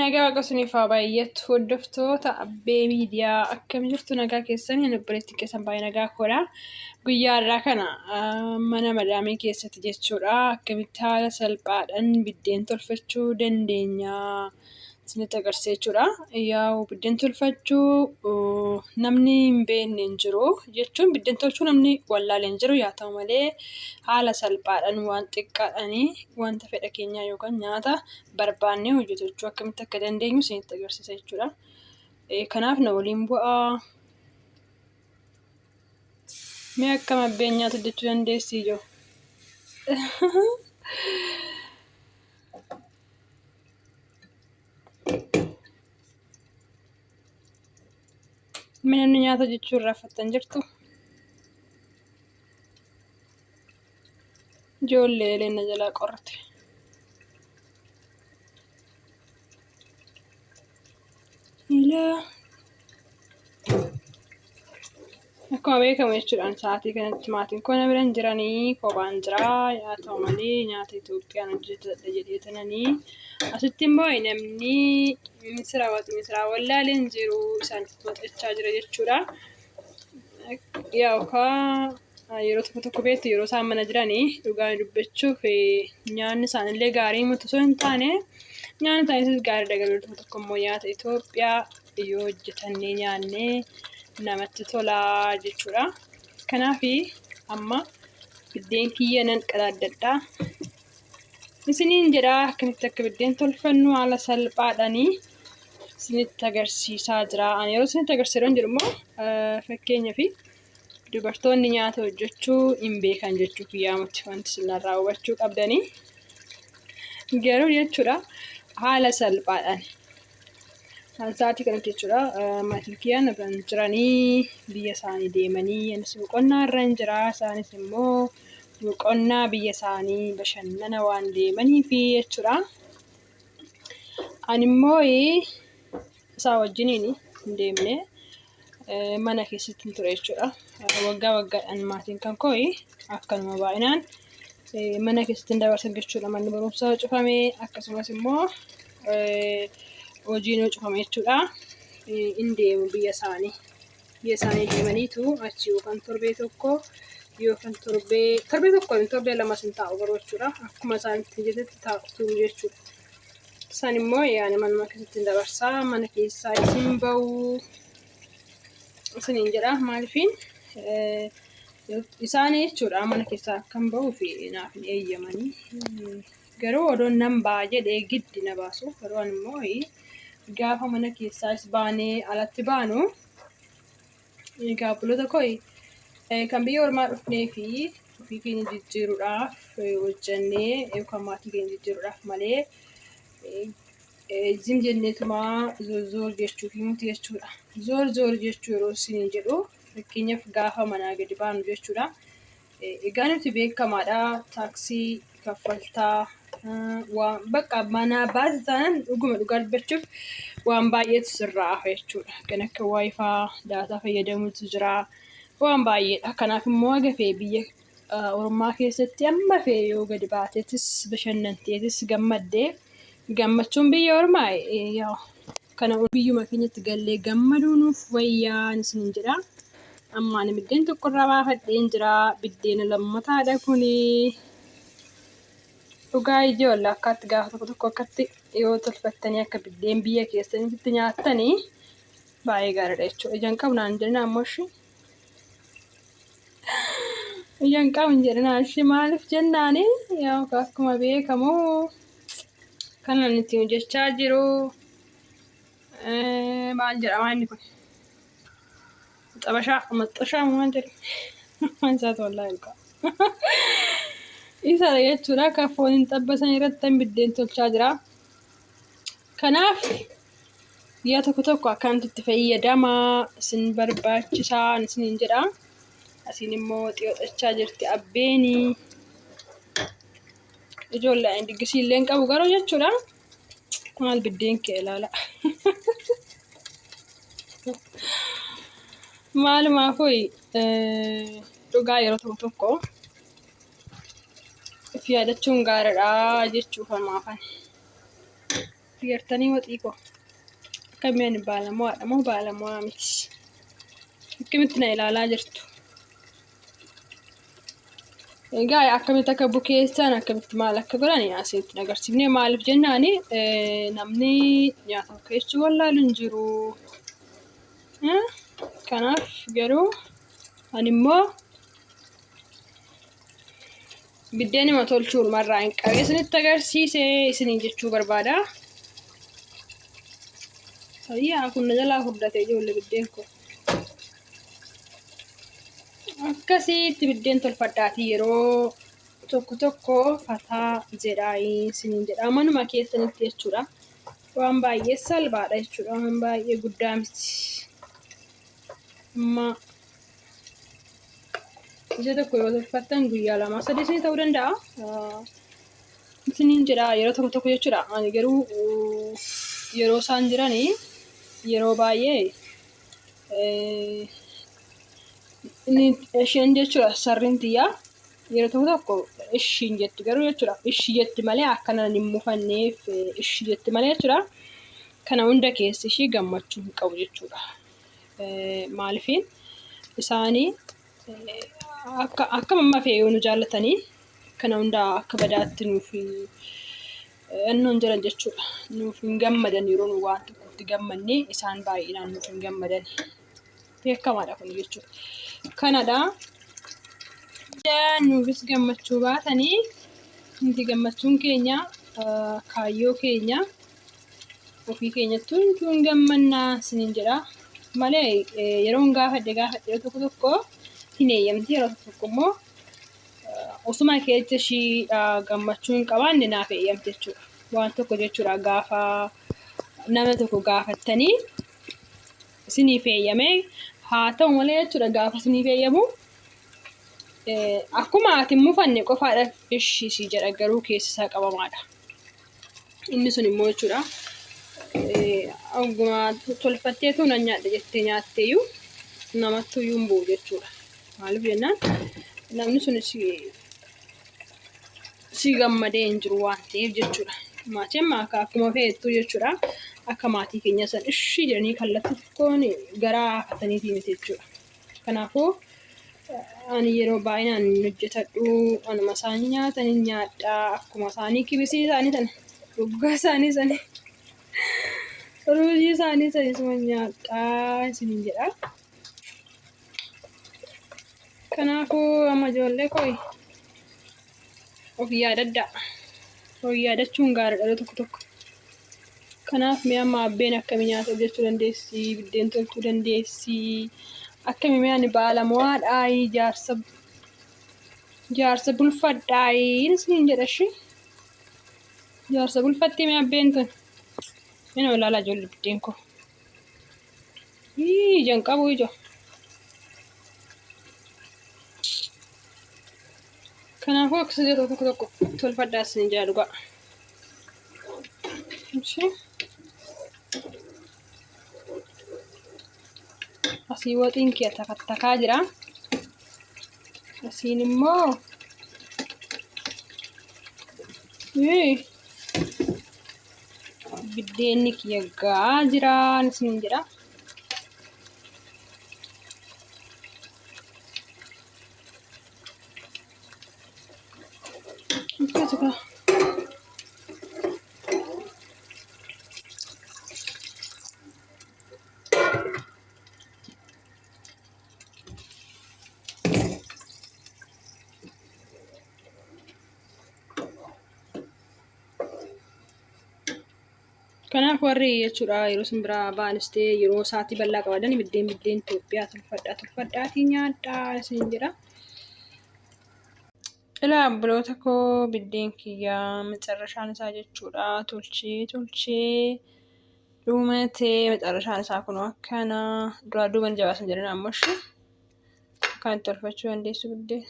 Nagaa waaqa isiniif haa baay'atu hordoftoota Abbee Miidiyaa akkam jirtu nagaa keessanii ani obboleettiin keessan baay'ee nagaa koodha. Guyyaa har'aa kana mana madaamii keessatti jechuudha akkamitti haala salphaadhaan biddeen tolfachuu dandeenya isinitti agarsiisa jechuudha. Yaa'u biddeen tolfachuu namni hin beekne hin jiru jechuun biddeen tolchuu namni wallaale hin jiru yaa ta'u malee haala salphaadhaan waan xiqqaadhaan wanta fedha keenyaa yookaan nyaata barbaannee hojjetachuu akkamitti akka dandeenyu isinitti agarsiisa jechuudha. Kanaaf na waliin bu'aa. Mee akkam abbeen nyaata hojjechuu dandeessii ijoo? Mee namni nyaata hojjechuu irraanfattan jirtu? Ijoollee eleen na jalaa qorte. Ilaa. Akkuma beekamu jechuudhaan sa'aatii kanatti maatiin koo na bira hin jiranii kophaan jira. Haa ta'u malee nyaata Itoophiyaan hojjetadha jedhee tananii asitti immoo namni misira waxi misiraa wallaalee hin jiru isaan waxachaa jira jechuudha. Yaa yeroo tokko tokko beektu yeroo isaan mana jiranii dhugaa dubbachuuf nyaanni isaanillee gaarii miti osoo hin taane nyaanni isaaniis gaariidha garuu tokko tokko immoo nyaata Itoophiyaa yoo hojjetannee nyaannee namatti tola jechuudha. Kanaaf amma biddeen kiyya nan qadaaddadha. Isiniin jedha akkamitti akka biddeen tolfannu haala salphaadhaanii isinitti agarsiisaa jira. Ani yeroo isinitti agarsiisaa jedhu immoo fakkeenyaaf dubartoonni nyaata hojjechuu hin beekan jechuu kiyyaa miti wanti isin narraa hubachuu qabdanii. Garuu jechuudha haala salphaadhaan sa'aatii kanatti jechuudha maatiin kiyyaa na biraan jiranii biyya isaanii deemanii anis boqonnaa irra hin jira isaanis immoo boqonnaa biyya isaanii bashannana waan deemaniifi jechuudha. Ani immoo isaa wajjiniin hin deemne mana keessatti hin ture jechuudha. Waggaa waggaadhaan maatiin kan koo akkanuma baay'inaan mana keessatti hin dabarsan jechuudha. Manni barumsaa cufame akkasumas immoo hojiin yoo cufame jechuudha. Hin deemu biyya isaanii. Biyya isaanii deemaniitu achi yookaan torbee tokko yookaan torbee torbee tokko torbee lamas hin taa'u garuu jechuudha. Akkuma isaan itti mijatetti taa'u turu jechuudha. Isaan immoo yaani manuma keessatti hin dabarsaa mana keessaa isin ba'u isiniin jedha maaliifiin isaan jechuudha mana keessaa akkan ba'uu fi naaf hin eeyyamanii garuu odoon nan ba'a jedhee giddi na baasu garuu ani immoo gaafa mana keessaas baanee alatti baanu egaa obboloota koo kan biyya ormaa dhufnee fi ofii keenya jijjiiruudhaaf hojjannee yookaan maatii keenya jijjiiruudhaaf malee zim jenneetumaa zoor jechuuf miti jechuudha. Zoor zoor jechuu yeroo isin jedhu fakkeenyaaf gaafa manaa gadi baanu jechuudha. Egaa nuti beekamaadha taaksii kaffaltaa waan bakka manaa baate taanaan dhuguma dhugaa dubbachuuf waan baay'eetu sirraa hafa jechuudha. Kan akka waayifaa daataa fayyadamuutu jira waan baay'eedha. Kanaaf immoo haga fe'e biyya ormaa keessatti amma fe'e yoo gadi baateetis bashannanteetis gammaddee gammachuun biyya ormaa yaa kana biyyuma keenyatti gallee gammaduu nuuf wayyaa isiniin jedha. Amma ani biddeen tokko irraa baafadheen jira. Biddeena lammataadha kuni. Dhugaa ijoollee akkaatti gaafa tokko tokko akkatti yoo tolfattanii akka biddeen biyya keessanitti nyaattanii baay'ee gaariidha jechuudha. Ijaan qabu naan jedhina ammoo ishii. Ijaan qabu hin jedhina ishii maaliif jennaani yaa akkuma beekamu kanan ittiin hojjechaa jiru maal jedhama inni kun? Xabashaa maxxashaa maal jedhu? Waan isaatu wallaahi dhugaa. Isa jechuudha kan foon hin xabbasan irratti biddeen tolchaa jira. Kanaaf guyyaa tokko tokko akkanatti itti fayyadamaa isin barbaachisaa isiniin jedha. Asiin immoo xiyooxachaa jirti abbeeni. Ijoollee ani diggisii illee hin qabu garuu jechuudha. Maal biddeen kee ilaala. Maalumaafuu dhugaa yeroo tokko tokko of yaadachuun gaariidha jechuuf hamaafan. Gartanii waxii koo akkamiin baalamo'aadha moo baalamo'aa miti? Akkamitti na ilaalaa jirtu? Egaa akkamitti akka bukeessan, akkamitti maal akka godhan asitti agarsiifne. Maaliif jennaani, namni nyaata bukeessuu wallaalu hin jiru. Kanaaf garuu ani immoo biddeenuma tolchuumarraa hin qabee isinitti agarsiise isiniin jechuu barbaada. Ayyaa, kun na jalaa furdate ijoollee, biddeen kun. Akkasitti biddeen tolfadhaatii yeroo tokko tokko fataa jedhaa isiniin jedha. Manuma keessanitti jechuudha. Waan baay'ee salphaadha jechuudha. Waan baay'ee guddaa miti. Amma isa tokko yoo tolfattan guyyaa 2 3 isinii ta'uu danda'a. Isiniin jedha yeroo tokko tokko jechuudha. Ani garuu yeroo isaan jiranii yeroo baay'ee isheen jechuudha, sarriin tiyyaa, yeroo tokko tokko ishiin jetti garuu jechuudha. Ishi jetti malee akka nan hin mufanneef ishi jetti malee jechuudha. Kana hunda keessi ishii gammachuu hin qabu jechuudha. Maaliifin isaanii akka mamma fe'ee yoo nu jaallatanii kana hunda akka badaatti nuuf innoon jiran jechuudha. Nuuf hin gammadan. Yeroo nu waan tokkotti gammanne isaan baay'inaan nuuf hin gammadan. Beekamaadha kun jechuudha. Kanadha. Nuufis gammachuu baatanii, nuti gammachuun keenya kaayyoo keenya ofii keenyatti hunduu hin gammannaa isiniin jedha. Malee yeroon gaafadhe gaafadhe yeroo tokko tokko hin eeyyamti, yeroo tokko tokko immoo osuma keessa ishii gammachuu hin qabaanne naaf eeyyamte jechuudha. Waan tokko jechuudha, gaafa nama tokko gaafattanii isiniif eeyyame haa ta'u malee jechuudha, gaafa isiniif eeyyamu akkuma ati hin mufanne qofaadha ishii si jedha, garuu keessi isaa qabamaadha. Inni sun immoo jechuudha, oguma tolfatteetu nan nyaadha jettee nyaatteeyyuu namattu iyyuu hin bu'u jechuudha. Maaliif jennaan, namni sun si gammadee hin jiru waan ta'eef jechuudha. Maatiin akka akkuma feettu jechuudha. Akka maatii keenya san ishii jedhanii kallattii tokkoon garaa hafataniitii miti jechuudha. Kanaafuu ani yeroo baay'inaan hin hojjetadhu, anuma isaan nyaatan hin nyaadha, akkuma isaanii kibisii isaanii sana, dhuggaa isaanii sana, ruuzii isaanii sana isuma nyaadha isiniin jedha. Kanaafuu amma ijoollee koo of yaadadhaa. Of yaadachuun gaariidha yeroo tokko tokko. Kanaaf mee amma abbeen akkamii nyaata hojjechuu dandeessi, biddeen tolchuu dandeessi. Akkami mee ani baalamo'aadhaayi, jaarsa bulfadhaayi isiniin jedha ishee. Jaarsa bulfatti mee abbeen tun. Inoo ilaalaa ijoollee, biddeen koo. Ii, ija hin qabu ija. Kanaafuu akkasii yeroo tokko tokko tolfadhaa isin jedha dhugaa. Ishee. Asii waxiin kee takattakaa jira. Asiin immoo biddeenni kiyya ga'aa jira isiniin jedha. Akkasi kaa. Kanaaf warri jechuudha yeroo isin biraa ba'anis ta'e yeroo sa'aatii bal'aa qabadan biddeen Itoophiyaa tolfadhaa, tolfadhaatii nyaadhaa isiniin jedha. Ilaa obboloota koo, biddeen kiyyaa macarrashaan isaa jechuudha tolchee tolchee dhumatee, macarrashaan isaa kun akkana duraa duuban jabaasan jedhan ammoo ishee akkanatti tolfachuu dandeessu biddeen.